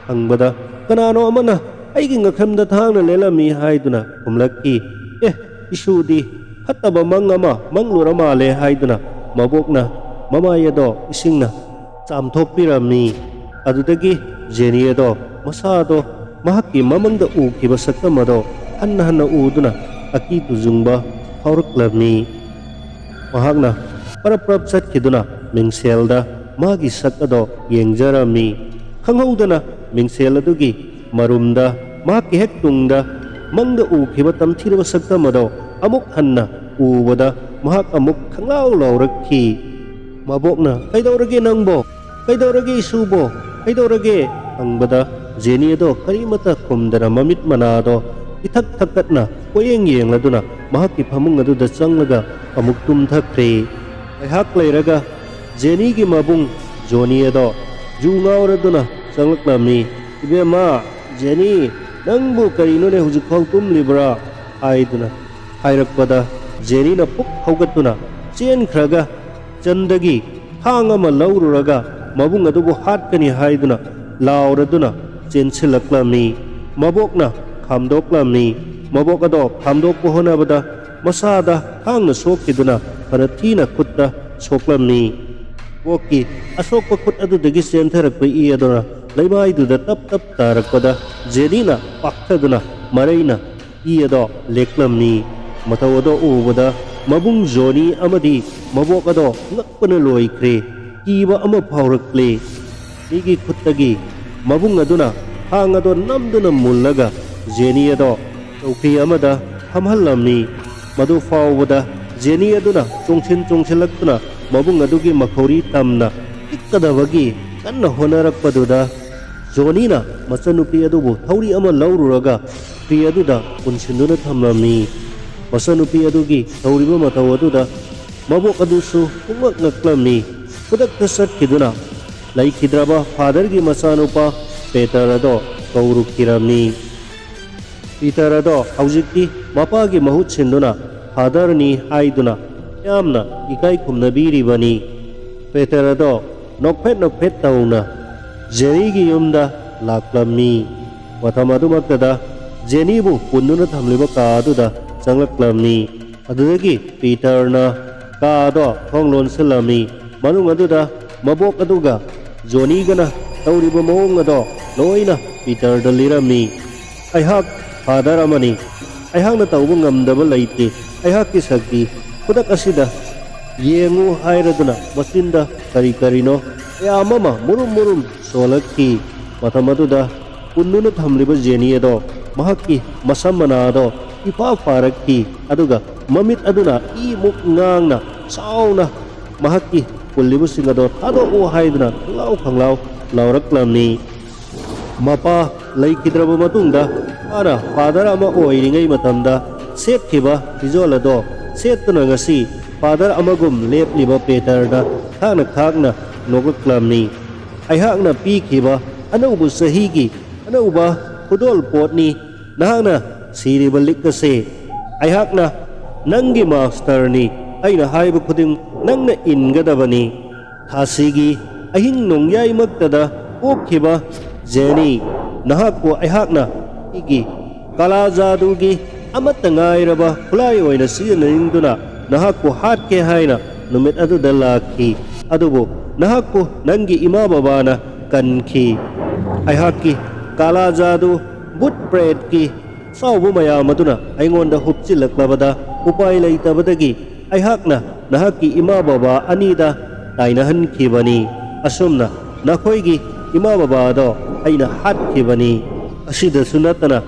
ꯍꯪꯕꯗ, ꯀꯅꯥꯅꯣ ꯑꯃꯅ ꯑꯩꯒꯤ ꯉꯛꯁꯝꯗ ꯊꯥꯡꯅ ꯂꯦꯜꯂꯝꯃꯤ ꯍꯥꯏꯗꯨꯅ ꯈꯨꯝꯂꯛꯈꯤ꯫ "ꯑꯦ, ꯏꯁꯨꯗꯤ ꯐꯠꯇꯕ ꯃꯪ ꯑꯃ ꯃꯪꯂꯨꯔ ꯃꯥꯜꯂꯦ" ꯍꯥꯏꯗꯨꯅ ꯃꯕꯣꯛꯅ ꯃꯃꯥꯏ ꯑꯗꯣ ꯏꯁꯤꯡꯅ ꯆꯥꯝꯊꯣꯛꯄꯤꯔꯝꯃꯤ꯫ ꯑꯗꯨꯗꯒꯤ ꯖꯦꯅꯤ ꯑꯗꯣ ꯃꯁꯥꯗꯣ ꯃꯍꯥꯛꯀꯤ ꯃꯃꯪꯗ ꯎꯈꯤꯕ ꯁꯛꯇꯝ ꯑꯗꯣ ꯍꯟꯅ ꯍꯟꯅ ꯎꯗꯨꯅ ꯑꯀꯤ ꯇꯨꯖꯨꯡꯕ ꯐꯥꯎꯔꯛꯂꯝꯃꯤ꯫ ꯃꯍꯥꯛꯅ ꯄꯔꯞ ꯄꯔꯞ ꯆꯠꯈꯤꯗꯨꯅ ꯃꯤꯡꯁꯦꯜꯗ ꯃꯥꯒꯤ ꯁꯛ ꯑꯗꯣ ꯌꯦꯡꯖꯔꯝꯃꯤ꯫ ꯈꯪꯍꯧꯗꯅ ꯃꯤꯡꯁꯦꯜ ꯑꯗꯨꯒꯤ ꯃꯔꯨꯝꯗ ꯃꯍꯥꯛꯀꯤ ꯍꯦꯛ ꯇꯨꯡꯗ ꯃꯪꯗ ꯎꯈꯤꯕ ꯇꯝꯊꯤꯔꯕ ꯁꯛꯇꯝ ꯑꯗꯣ ꯑꯃꯨꯛ ꯍꯟꯅ ꯎꯕꯗ ꯃꯍꯥꯛ ꯑꯃꯨꯛ ꯈꯪꯂꯥꯎ ꯂꯥꯎꯔꯛꯈꯤ꯫ ꯃꯕꯣꯛꯅ, "ꯀꯩꯗꯧꯔꯒꯦ ꯅꯪꯕꯣ? ꯀꯩꯗꯧꯔꯒꯦ ꯏꯁꯨꯕꯣ? ꯀꯩꯗꯧꯔꯒꯦ?" ꯍꯪꯕꯗ ꯖꯦꯅꯤ ꯑꯗꯣ ꯀꯔꯤꯃꯠꯇ ꯈꯨꯝꯗꯅ ꯃꯃꯤꯠ ꯃꯅꯥꯗꯣ ꯏꯊꯛ ꯊꯛꯀꯠꯅ ꯀꯣꯏꯌꯦꯡ ꯌꯦꯡꯂꯗꯨꯅ ꯃꯍꯥꯛꯀꯤ ꯐꯃꯨꯡ ꯑꯗꯨꯗ ꯆꯪꯂꯒ ꯑꯃꯨꯛ ꯇꯨꯝꯊꯈ꯭ꯔꯦ꯫ ꯉꯥꯏꯍꯥꯛ ꯂꯩꯔꯒ ꯖꯦꯅꯤꯒꯤ ꯃꯕꯨꯡ ꯖꯣꯅꯤ ꯑꯗꯣ ꯖꯨ ꯉꯥꯎꯔꯗꯨꯅ ꯆꯪꯂꯛꯂꯝꯃꯤ꯫ "ꯏꯕꯦꯝꯃ, ꯖꯦꯅꯤ, ꯅꯪꯕꯨ ꯀꯔꯤꯅꯣꯅꯦ ꯍꯧꯖꯤꯛꯐꯥꯎ ꯇꯨꯝꯂꯤꯕ꯭ꯔꯥ?" ꯍꯥꯏꯗꯨꯅ ꯍꯥꯏꯔꯛꯄꯗ ꯖꯦꯅꯤꯅ ꯄꯨꯛ ꯍꯧꯒꯠꯇꯨꯅ ꯆꯦꯟꯈ꯭ꯔꯒ ꯆꯟꯗꯒꯤ ꯊꯥꯡ ꯑꯃ ꯂꯧꯔꯨꯔꯒ ꯃꯕꯨꯡ ꯑꯗꯨꯕꯨ ꯍꯥꯠꯀꯅꯤ ꯍꯥꯏꯗꯨꯅ ꯂꯥꯎꯔꯗꯨꯅ ꯆꯦꯟꯁꯤꯜꯂꯛꯂꯝꯃꯤ꯫ ꯃꯕꯣꯛꯅ ꯈꯥꯝꯗꯣꯛꯂꯝꯃꯤ꯫ ꯃꯕꯣꯛ ꯑꯗꯣ ꯈꯥꯝꯗꯣꯛꯄ ꯍꯣꯠꯅꯕꯗ ꯃꯁꯥꯗ ꯊꯥꯡꯅ ꯁꯣꯛꯈꯤꯗꯨꯅ ꯐꯅ ꯊꯤꯅ ꯈꯨꯠꯇ ꯁꯣꯛꯂꯝꯃꯤ꯫ ꯃꯕꯣꯛꯀꯤ ꯑꯁꯣꯛꯄ ꯈꯨꯠ ꯑꯗꯨꯗꯒꯤ ꯆꯦꯟꯊꯔꯛꯄ ꯏ ꯑꯗꯨꯅ ꯂꯩꯃꯥꯏꯗꯨꯗ ꯇꯞ ꯇꯞ ꯇꯥꯔꯛꯄꯗ ꯖꯦꯅꯤꯅ ꯄꯥꯛꯊꯗꯨꯅ ꯃꯔꯩꯅ ꯏ ꯑꯗꯣ ꯂꯦꯛꯂꯝꯃꯤ꯫ ꯃꯇꯧ ꯑꯗꯣ ꯎꯕꯗ ꯃꯕꯨꯡ ꯖꯣꯅꯤ ꯑꯃꯗꯤ ꯃꯕꯣꯛ ꯑꯗꯣ ꯉꯛꯄꯅ ꯂꯣꯏꯈ꯭ꯔꯦ꯫ ꯀꯤꯕ ꯑꯃ ꯐꯥꯎꯔꯛꯂꯦ꯫ ꯃꯤꯒꯤ ꯈꯨꯠꯇꯒꯤ ꯃꯕꯨꯡ ꯑꯗꯨꯅ ꯊꯥꯡ ꯑꯗꯣ ꯅꯝꯗꯨꯅ ꯃꯨꯜꯂꯒ ꯖꯦꯅꯤ ꯑꯗꯣ ꯆꯧꯀ꯭ꯔꯤ ꯑꯃꯗ ꯐꯝꯍꯜꯂꯝꯃꯤ꯫ ꯃꯗꯨ ꯐꯥꯎꯕꯗ ꯖꯦꯅꯤ ꯑꯗꯨꯅ ꯆꯣꯡꯁꯤꯟ ꯆꯣꯡꯁꯤꯜꯂꯛꯇꯨꯅ ꯃꯕꯨꯡ ꯑꯗꯨꯒꯤ ꯃꯈꯧꯔꯤ ꯇꯝꯅ ꯇꯤꯛꯀꯗꯕꯒꯤ ꯀꯟꯅ ꯍꯣꯠꯅꯔꯛꯄꯗꯨꯗ ꯖꯣꯅꯤꯅ ꯃꯆꯟꯅꯨꯄꯤ ꯑꯗꯨꯕꯨ ꯊꯧꯔꯤ ꯑꯃ ꯂꯧꯔꯨꯔꯒ ꯆꯧꯀ꯭ꯔꯤ ꯑꯗꯨꯗ ꯄꯨꯟꯁꯤꯟꯗꯨꯅ ꯊꯝꯂꯝꯃꯤ꯫ ꯃꯆꯟꯅꯨꯄꯤ ꯑꯗꯨꯒꯤ ꯇꯧꯔꯤꯕ ꯃꯇꯧ ꯑꯗꯨꯗ ꯃꯕꯣꯛ ꯑꯗꯨꯁꯨ ꯄꯨꯡꯉꯛ ꯉꯛꯂꯝꯃꯤ꯫ ꯈꯨꯗꯛꯇ ꯆꯠꯈꯤꯗꯨꯅ ꯂꯩꯈꯤꯗ꯭ꯔꯕ ꯐꯥꯗꯔꯒꯤ ꯃꯆꯥꯅꯨꯄꯥ ꯄꯦꯇꯔ ꯑꯗꯣ ꯀꯧꯔꯨꯈꯤꯔꯝꯃꯤ꯫ ꯄꯤꯇꯔ ꯑꯗꯣ ꯍꯧꯖꯤꯛꯇꯤ ꯃꯄꯥꯒꯤ ꯃꯍꯨꯠ ꯁꯤꯟꯗꯨꯅ ꯐꯥꯗꯔꯅꯤ ꯍꯥꯏꯗꯨꯅ ꯌꯥꯝꯅ ꯏꯀꯥꯏ ꯈꯨꯝꯅꯕꯤꯔꯤꯕꯅꯤ꯫ ꯄꯦꯇꯔ ꯑꯗꯣ ꯅꯣꯛꯐꯦꯠ ꯅꯣꯛꯐꯦꯠ ꯇꯧꯅ ꯖꯦꯅꯤꯒꯤ ꯌꯨꯝꯗ ꯂꯥꯛꯂꯝꯃꯤ꯫ ꯃꯇꯝ ꯑꯗꯨꯃꯛꯇꯗ ꯖꯦꯅꯤꯕꯨ ꯄꯨꯟꯗꯨꯅ ꯊꯝꯂꯤꯕ ꯀꯥ ꯑꯗꯨꯗ ꯆꯪꯂꯛꯂꯝꯃꯤ꯫ ꯑꯗꯨꯗꯒꯤ ꯄꯤꯇꯔꯅ ꯀꯥ ꯑꯗꯣ ꯊꯣꯡ ꯂꯣꯟꯁꯤꯜꯂꯝꯃꯤ꯫ ꯃꯅꯨꯡ ꯑꯗꯨꯗ ꯃꯕꯣꯛ ꯑꯗꯨꯒ ꯖꯣꯅꯤꯒꯅ ꯇꯧꯔꯤꯕ ꯃꯑꯣꯡ ꯑꯗꯣ ꯂꯣꯏꯅ ꯄꯤꯇꯔꯗ ꯂꯤꯔꯝꯃꯤ꯫ "ꯑꯩꯍꯥꯛ ꯐꯥꯗꯔ ꯑꯃꯅꯤ꯫ ꯑꯩꯍꯥꯛꯅ ꯇꯧꯕ ꯉꯝꯗꯕ ꯂꯩꯇꯦ꯫ ꯑꯩꯍꯥꯛꯀꯤ ꯁꯛꯇꯤ ꯈꯨꯗꯛ ꯑꯁꯤꯗ ꯌꯦꯡꯉꯨ" ꯍꯥꯏꯔꯗꯨꯅ ꯃꯆꯤꯟꯗ ꯀꯔꯤ ꯀꯔꯤꯅꯣ ꯃꯌꯥꯝ ꯑꯃ ꯃꯨꯔꯨꯝ ꯃꯨꯔꯨꯝ ꯁꯣꯜꯂꯛꯈꯤ꯫ ꯃꯇꯝ ꯑꯗꯨꯗ ꯄꯨꯟꯗꯨꯅ ꯊꯝꯂꯤꯕ ꯖꯦꯅꯤ ꯑꯗꯣ ꯃꯍꯥꯛꯀꯤ ꯃꯁꯝ ꯃꯅꯥ ꯑꯗꯣ ꯏꯐꯥ ꯐꯥꯔꯛꯈꯤ꯫ ꯑꯗꯨꯒ ꯃꯃꯤꯠ ꯑꯗꯨꯅ ꯏꯃꯨꯛ ꯉꯥꯡꯅ ꯆꯥꯎꯅ ꯃꯍꯥꯛꯀꯤ ꯄꯨꯜꯂꯤꯕꯁꯤꯡ ꯑꯗꯣ "ꯊꯥꯗꯣꯛꯎ" ꯍꯥꯏꯗꯨꯅ ꯈꯪꯂꯥꯎ ꯈꯪꯂꯥꯎ ꯂꯥꯎꯔꯛꯂꯝꯃꯤ꯫ ꯃꯄꯥ ꯂꯩꯈꯤꯗ꯭ꯔꯕ ꯃꯇꯨꯡꯗ ꯃꯥꯅ ꯐꯥꯗꯔ ꯑꯃ ꯑꯣꯏꯔꯤꯉꯩ ꯃꯇꯝꯗ ꯁꯦꯠꯈꯤꯕ ꯐꯤꯖꯣꯜ ꯑꯗꯣ ꯁꯦꯠꯇꯨꯅ ꯉꯁꯤ ꯐꯥꯗꯔ ꯑꯃꯒꯨꯝ ꯂꯦꯞꯂꯤꯕ ꯄꯦꯇꯔꯅ ꯈꯥꯡꯅ ꯈꯥꯡꯅ ꯅꯣꯛꯂꯛꯂꯝꯃꯤ꯫ "ꯑꯩꯍꯥꯛꯅ ꯄꯤꯈꯤꯕ ꯑꯅꯧꯕ ꯆꯍꯤꯒꯤ ꯑꯅꯧꯕ ꯈꯨꯗꯣꯜ ꯄꯣꯠꯅꯤ ꯅꯍꯥꯛꯅ ꯁꯤꯔꯤꯕ ꯂꯤꯛ ꯑꯁꯤ꯫ ꯑꯩꯍꯥꯛꯅ ꯅꯪꯒꯤ ꯃꯥꯁꯇꯔꯅꯤ꯫ ꯑꯩꯅ ꯍꯥꯏꯕ ꯈꯨꯗꯤꯡ ꯅꯪꯅ ꯏꯟꯒꯗꯕꯅꯤ꯫ ꯊꯥꯁꯤꯒꯤ ꯑꯍꯤꯡ ꯅꯣꯡꯌꯥꯏꯃꯛꯇꯗ ꯄꯣꯛꯈꯤꯕ ꯖꯦꯅꯤ, ꯅꯍꯥꯛꯄꯨ ꯑꯩꯍꯥꯛꯅ ꯑꯩꯒꯤ ꯀꯂꯥ ꯖꯥꯗꯨꯒꯤ ꯑꯃꯠꯇ ꯉꯥꯏꯔꯕ ꯈꯨꯠꯂꯥꯏ ꯑꯣꯏꯅ ꯁꯤꯖꯤꯟꯅꯅꯤꯡꯗꯨꯅ ꯅꯍꯥꯛꯄꯨ ꯍꯥꯠꯀꯦ ꯍꯥꯏꯅ ꯅꯨꯃꯤꯠ ꯑꯗꯨꯗ ꯂꯥꯛꯈꯤ꯫ ꯑꯗꯨꯕꯨ ꯅꯍꯥꯛꯄꯨ ꯅꯪꯒꯤ ꯏꯃꯥ ꯕꯕꯥꯅ ꯀꯟꯈꯤ꯫ ꯑꯩꯍꯥꯛꯀꯤ ꯀꯂꯥ ꯖꯥꯗꯨ ꯚꯨꯠ ꯄ꯭ꯔꯦꯠꯀꯤ ꯑꯆꯥꯎꯕ ꯃꯌꯥꯝ ꯑꯗꯨꯅ ꯑꯩꯉꯣꯟꯗ ꯍꯨꯞꯆꯤꯜꯂꯛꯂꯕꯗ ꯎꯄꯥꯏ ꯂꯩꯇꯕꯗꯒꯤ ꯑꯩꯍꯥꯛꯅ ꯅꯍꯥꯛꯀꯤ ꯏꯃꯥ ꯕꯕꯥ ꯑꯅꯤꯗ ꯇꯥꯏꯅꯍꯟꯈꯤꯕꯅꯤ꯫ ꯑꯁꯨꯝꯅ ꯅꯈꯣꯏꯒꯤ ꯏꯃꯥ ꯕꯕꯥ ꯑꯗꯣ ꯑꯩꯅ ꯍꯥꯠꯈꯤꯕꯅꯤ꯫ ꯑꯁꯤꯗꯁꯨ ꯅꯠꯇꯅ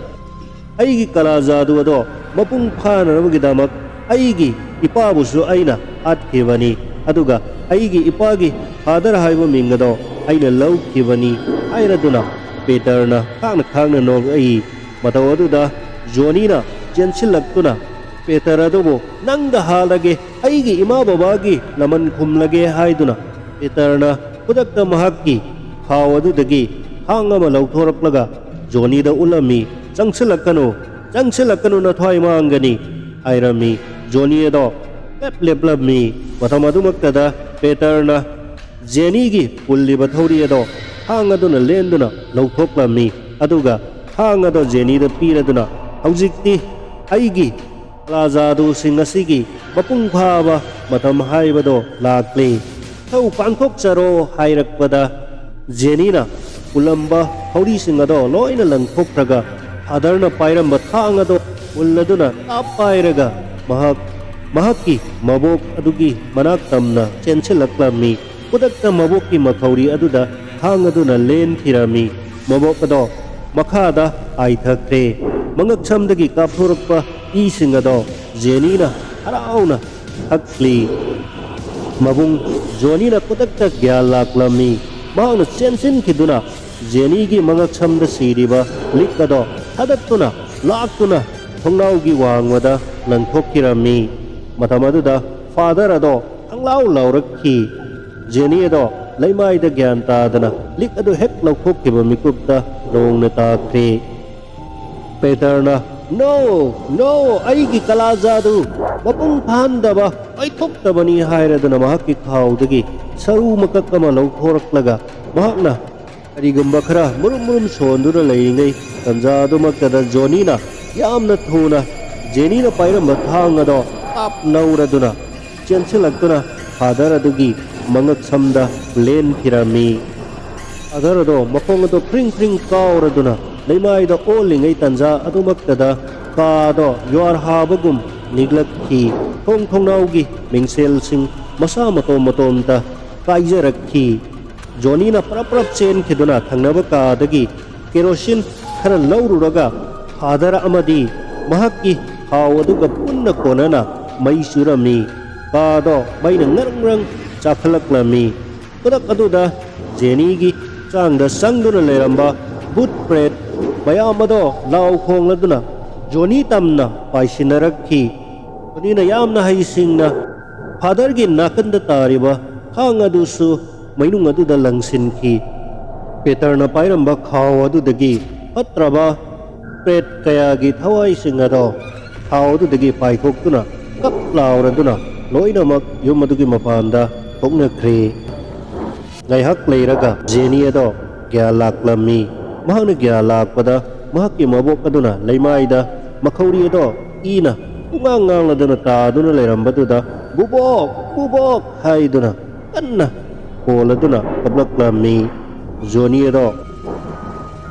ꯑꯩꯒꯤ ꯀꯂꯥ ꯖꯥꯗꯨ ꯑꯗꯣ ꯃꯄꯨꯡ ꯐꯥꯅꯅꯕꯒꯤꯗꯃꯛ ꯑꯩꯒꯤ ꯏꯄꯥꯕꯨꯁꯨ ꯑꯩꯅ ꯍꯥꯠꯈꯤꯕꯅꯤ꯫ ꯑꯗꯨꯒ ꯑꯩꯒꯤ ꯏꯄꯥꯒꯤ ꯐꯥꯗꯔ ꯍꯥꯏꯕ ꯃꯤꯡ ꯑꯗꯣ ꯑꯩꯅ ꯂꯧꯈꯤꯕꯅꯤ" ꯍꯥꯏꯔꯗꯨꯅ ꯄꯦꯇꯔꯅ ꯈꯥꯡꯅ ꯈꯥꯡꯅ ꯅꯣꯛꯂꯛꯏ꯫ ꯃꯇꯧ ꯑꯗꯨꯗ ꯖꯣꯅꯤꯅ ꯆꯦꯟꯁꯤꯜꯂꯛꯇꯨꯅ ꯄꯦꯇꯔ ꯑꯗꯨꯕꯨ, "ꯅꯪꯗ ꯍꯥꯠꯂꯒꯦ, ꯑꯩꯒꯤ ꯏꯃꯥ ꯕꯕꯥꯒꯤ ꯂꯃꯟ ꯈꯨꯝꯂꯒꯦ" ꯍꯥꯏꯗꯨꯅ ꯄꯦꯇꯔꯅ ꯈꯨꯗꯛꯇ ꯃꯍꯥꯛꯀꯤ ꯈꯥꯎ ꯑꯗꯨꯗꯒꯤ ꯊꯥꯡ ꯑꯃ ꯂꯧꯊꯣꯔꯛꯂꯒ ꯖꯣꯅꯤꯗ ꯎꯠꯂꯝꯃꯤ꯫ "ꯆꯪꯁꯤꯜꯂꯛꯀꯅꯨ, ꯆꯪꯁꯤꯜꯂꯛꯀꯅꯨ, ꯅꯊ꯭ꯋꯥꯏ ꯃꯥꯡꯒꯅꯤ" ꯍꯥꯏꯔꯝꯃꯤ꯫ ꯖꯣꯅꯤ ꯑꯗꯣ ꯂꯦꯞ ꯂꯦꯞꯂꯝꯃꯤ꯫ ꯃꯇꯝ ꯑꯗꯨꯃꯛꯇꯗ ꯄꯦꯇꯔꯅ ꯖꯦꯅꯤꯒꯤ ꯄꯨꯜꯂꯤꯕ ꯊꯧꯔꯤ ꯑꯗꯣ ꯊꯥꯡ ꯑꯗꯨꯅ ꯂꯦꯟꯗꯨꯅ ꯂꯧꯊꯣꯛꯂꯝꯃꯤ꯫ ꯑꯗꯨꯒ ꯊꯥꯡ ꯑꯗꯣ ꯖꯦꯅꯤꯗ ꯄꯤꯔꯗꯨꯅ, "ꯍꯧꯖꯤꯛꯇꯤ ꯑꯩꯒꯤ ꯀꯂꯥꯖꯥꯗꯨꯁꯤꯡ ꯑꯁꯤꯒꯤ ꯃꯄꯨꯡ ꯐꯥꯕ ꯃꯇꯝ ꯍꯥꯏꯕꯗꯣ ꯂꯥꯛꯂꯦ꯫ ꯊꯧ ꯄꯥꯡꯊꯣꯛꯆꯔꯣ" ꯍꯥꯏꯔꯛꯄꯗ, ꯖꯦꯅꯤꯅ ꯄꯨꯜꯂꯝꯕ ꯊꯧꯔꯤꯁꯤꯡ ꯑꯗꯣ ꯂꯣꯏꯅ ꯂꯪꯊꯣꯛꯈ꯭ꯔꯒ, ꯐꯥꯗꯔꯅ ꯄꯥꯏꯔꯝꯕ ꯊꯥꯡ ꯑꯗꯣ ꯄꯨꯜꯂꯗꯨꯅ ꯇꯥꯞ ꯄꯥꯏꯔꯒ ꯃꯍꯥꯛ, ꯃꯍꯥꯛꯀꯤ ꯃꯕꯣꯛ ꯑꯗꯨꯒꯤ ꯃꯅꯥꯛ ꯇꯝꯅ ꯆꯦꯟꯁꯤꯜꯂꯛꯂꯝꯃꯤ꯫ ꯈꯨꯗꯛꯇ ꯃꯕꯣꯛꯀꯤ ꯃꯈꯧꯔꯤ ꯑꯗꯨꯗ ꯊꯥꯡ ꯑꯗꯨꯅ ꯂꯦꯟꯈꯤꯔꯝꯃꯤ꯫ ꯃꯕꯣꯛ ꯑꯗꯣ ꯃꯈꯥꯗ ꯍꯥꯏꯊꯈ꯭ꯔꯦ꯫ ꯃꯉꯛꯁꯝꯗꯒꯤ ꯀꯥꯞꯊꯣꯔꯛꯄ ꯏꯁꯤꯡ ꯑꯗꯣ ꯖꯦꯅꯤꯅ ꯍꯔꯥꯎꯅ ꯊꯛꯂꯤ꯫ ꯃꯕꯨꯡ ꯖꯣꯅꯤꯅ ꯈꯨꯗꯛꯇ ꯒ꯭ꯌꯥꯟ ꯂꯥꯛꯂꯝꯃꯤ꯫ ꯃꯍꯥꯛꯅ ꯆꯦꯟꯁꯤꯟꯈꯤꯗꯨꯅ ꯖꯦꯅꯤꯒꯤ ꯃꯉꯛꯁꯝꯗ ꯁꯤꯔꯤꯕ ꯂꯤꯛ ꯑꯗꯣ ꯊꯥꯗꯠꯇꯨꯅ ꯂꯥꯛꯇꯨꯅ ꯊꯣꯡꯅꯥꯎꯒꯤ ꯋꯥꯡꯃꯗ ꯂꯪꯊꯣꯛꯈꯤꯔꯝꯃꯤ꯫ ꯃꯇꯝ ꯑꯗꯨꯗ ꯐꯥꯗꯔ ꯑꯗꯣ ꯈꯪꯂꯥꯎ ꯂꯥꯎꯔꯛꯈꯤ꯫ ꯖꯦꯅꯤ ꯑꯗꯣ ꯂꯩꯃꯥꯏꯗ ꯒ꯭ꯌꯥꯟ ꯇꯥꯗꯅ ꯂꯤꯛ ꯑꯗꯨ ꯍꯦꯛ ꯂꯧꯊꯣꯛꯈꯤꯕ ꯃꯤꯀꯨꯞꯇ ꯅꯣꯡꯅ ꯇꯥꯈ꯭ꯔꯦ꯫ ꯄꯦꯇꯔꯅ, "No, no, ꯑꯩꯒꯤ ꯀꯂꯥꯖꯥꯗꯨ ꯃꯄꯨꯡ ꯐꯥꯍꯟꯗꯕ, ꯄꯥꯏꯊꯣꯛꯇꯕꯅꯤ" ꯍꯥꯏꯔꯗꯨꯅ ꯃꯍꯥꯛꯀꯤ ꯈꯥꯎꯗꯒꯤ ꯁꯔꯨ ꯃꯀꯛ ꯑꯃ ꯂꯧꯊꯣꯔꯛꯂꯒ ꯃꯍꯥꯛꯅ ꯀꯔꯤꯒꯨꯝꯕ ꯈꯔ ꯃꯨꯔꯨꯝ ꯃꯨꯔꯨꯝ ꯁꯣꯟꯗꯨꯅ ꯂꯩꯔꯤꯉꯩ ꯇꯟꯖꯥ ꯑꯗꯨꯃꯛꯇꯗ ꯖꯣꯅꯤꯅ ꯌꯥꯝꯅ ꯊꯨꯅ ꯖꯦꯅꯤꯅ ꯄꯥꯏꯔꯝꯕ ꯊꯥꯡ ꯑꯗꯣ ꯇꯥꯞ ꯂꯧꯔꯗꯨꯅ ꯆꯦꯟꯁꯤꯜꯂꯛꯇꯨꯅ ꯐꯥꯗꯔ ꯑꯗꯨꯒꯤ ꯃꯉꯛꯁꯝꯗ ꯂꯦꯟꯈꯤꯔꯝꯃꯤ꯫ ꯐꯥꯗꯔ ꯑꯗꯣ ꯃꯈꯣꯡ ꯑꯗꯣ ꯐ꯭ꯔꯤꯡ ꯐ꯭ꯔꯤꯡ ꯀꯥꯎꯔꯗꯨꯅ ꯂꯩꯃꯥꯏꯗ ꯑꯣꯜꯂꯤꯉꯩ ꯇꯟꯖꯥ ꯑꯗꯨꯃꯛꯇꯗ ꯀꯥꯗꯣ ꯌꯨꯍꯥꯔ ꯍꯥꯕꯒꯨꯝ ꯅꯤꯛꯂꯛꯈꯤ꯫ ꯊꯣꯡ ꯊꯣꯡꯅꯥꯎꯒꯤ ꯃꯤꯡꯁꯦꯜꯁꯤꯡ ꯃꯁꯥ ꯃꯇꯣꯝ ꯃꯇꯣꯝꯇ ꯀꯥꯏꯖꯔꯛꯈꯤ꯫ ꯖꯣꯅꯤꯅ ꯄꯔꯞ ꯄꯔꯞ ꯆꯦꯟꯈꯤꯗꯨꯅ ꯊꯪꯅꯕ ꯀꯥꯗꯒꯤ ꯀꯦꯔꯣꯁꯤꯟ ꯈꯔ ꯂꯧꯔꯨꯔꯒ ꯐꯥꯗꯔ ꯑꯃꯗꯤ ꯃꯍꯥꯛꯀꯤ ꯈꯥꯎ ꯑꯗꯨꯒ ꯄꯨꯟꯅ ꯀꯣꯟꯅꯅ ꯃꯩ ꯆꯨꯔꯝꯃꯤ꯫ ꯀꯥꯗꯣ ꯃꯩꯅ ꯉꯔꯪ ꯉꯔꯪ ꯆꯥꯛꯈꯠꯂꯛꯂꯝꯃꯤ꯫ ꯈꯨꯗꯛ ꯑꯗꯨꯗ ꯖꯦꯅꯤꯒꯤ ꯍꯛꯆꯥꯡꯗ ꯆꯪꯗꯨꯅ ꯂꯩꯔꯝꯕ ꯕꯨꯠ ꯄ꯭ꯔꯦꯠ ꯃꯌꯥꯝ ꯑꯗꯣ ꯂꯥꯎ ꯈꯣꯡꯂꯗꯨꯅ ꯖꯣꯅꯤ ꯇꯝꯅ ꯄꯥꯏꯁꯤꯟꯅꯔꯛꯈꯤ꯫ ꯖꯣꯅꯤꯅ ꯌꯥꯝꯅ ꯍꯩꯁꯤꯡꯅ ꯐꯥꯗꯔꯒꯤ ꯅꯥꯀꯟꯗ ꯇꯥꯔꯤꯕ ꯊꯥꯡ ꯑꯗꯨꯁꯨ ꯃꯩꯅꯨꯡ ꯑꯗꯨꯗ ꯂꯪꯁꯤꯟꯈꯤ꯫ ꯄꯦꯇꯔꯅ ꯄꯥꯏꯔꯝꯕ ꯈꯥꯎ ꯑꯗꯨꯗꯒꯤ ꯐꯠꯇ꯭ꯔꯕ ꯄ꯭ꯔꯦꯠ ꯀꯌꯥꯒꯤ ꯊꯋꯥꯏꯁꯤꯡ ꯑꯗꯣ ꯈꯥꯎ ꯑꯗꯨꯗꯒꯤ ꯄꯥꯏꯊꯣꯛꯇꯨꯅ ꯀꯛ ꯂꯥꯎꯔꯗꯨꯅ ꯂꯣꯏꯅꯃꯛ ꯌꯨꯝ ꯑꯗꯨꯒꯤ ꯃꯄꯥꯟꯗ ꯊꯣꯛꯅꯈ꯭ꯔꯦ꯫ ꯉꯥꯏꯍꯥꯛ ꯂꯩꯔꯒ ꯖꯦꯅꯤ ꯑꯗꯣ ꯒ꯭ꯌꯥꯟ ꯂꯥꯛꯂꯝꯃꯤ꯫ ꯃꯍꯥꯛꯅ ꯒ꯭ꯌꯥꯟ ꯂꯥꯛꯄꯗ ꯃꯍꯥꯛꯀꯤ ꯃꯕꯣꯛ ꯑꯗꯨꯅ ꯂꯩꯃꯥꯏꯗ ꯃꯈꯧꯔꯤ ꯑꯗꯣ ꯏꯅ ꯄꯨꯡꯉꯥꯡ ꯉꯥꯡꯂꯗꯨꯅ ꯇꯥꯗꯨꯅ ꯂꯩꯔꯝꯕꯗꯨꯗ "ꯕꯨꯕꯣꯛ! ꯕꯨꯕꯣꯛ!" ꯍꯥꯏꯗꯨꯅ ꯀꯟꯅ ꯈꯣꯜꯂꯗꯨꯅ ꯀꯞꯂꯛꯂꯝꯃꯤ꯫ ꯖꯣꯅꯤ ꯑꯗꯣ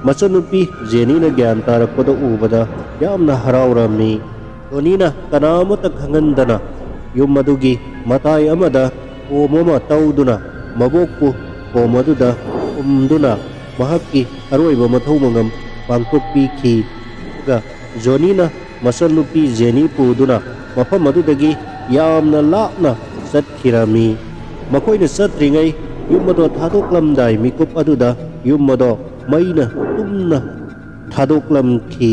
ꯃꯆꯟꯅꯨꯄꯤ ꯖꯦꯅꯤꯅ ꯒ꯭ꯌꯥꯟ ꯇꯥꯔꯛꯄꯗ ꯎꯕꯗ ꯌꯥꯝꯅ ꯍꯔꯥꯎꯔꯝꯃꯤ꯫ ꯖꯣꯅꯤꯅ ꯀꯅꯥ ꯑꯃꯠꯇ ꯈꯪꯍꯟꯗꯅ ꯌꯨꯝ ꯑꯗꯨꯒꯤ ꯃꯇꯥꯏ ꯑꯃꯗ ꯊꯣꯝ ꯑꯃ ꯇꯧꯗꯨꯅ ꯃꯕꯣꯛꯄꯨ ꯊꯣꯝ ꯑꯗꯨꯗ ꯊꯨꯝꯗꯨꯅ ꯃꯍꯥꯛꯀꯤ ꯑꯔꯣꯏꯕ ꯃꯊꯧ ꯃꯉꯝ ꯄꯥꯡꯊꯣꯛꯄꯤꯈꯤ꯫ ꯑꯗꯨꯒ ꯖꯣꯅꯤꯅ ꯃꯆꯟꯅꯨꯄꯤ ꯖꯦꯅꯤ ꯄꯨꯗꯨꯅ ꯃꯐꯝ ꯑꯗꯨꯗꯒꯤ ꯌꯥꯝꯅ ꯂꯥꯞꯅ ꯆꯠꯈꯤꯔꯝꯃꯤ꯫ ꯃꯈꯣꯏꯅ ꯆꯠꯇ꯭ꯔꯤꯉꯩ ꯌꯨꯝ ꯑꯗꯣ ꯊꯥꯗꯣꯛꯂꯝꯗꯥꯏ ꯃꯤꯀꯨꯞ ꯑꯗꯨꯗ ꯌꯨꯝ ꯑꯗꯣ ꯃꯩꯅ ꯇꯨꯝꯅ ꯊꯥꯗꯣꯛꯂꯝꯈꯤ꯫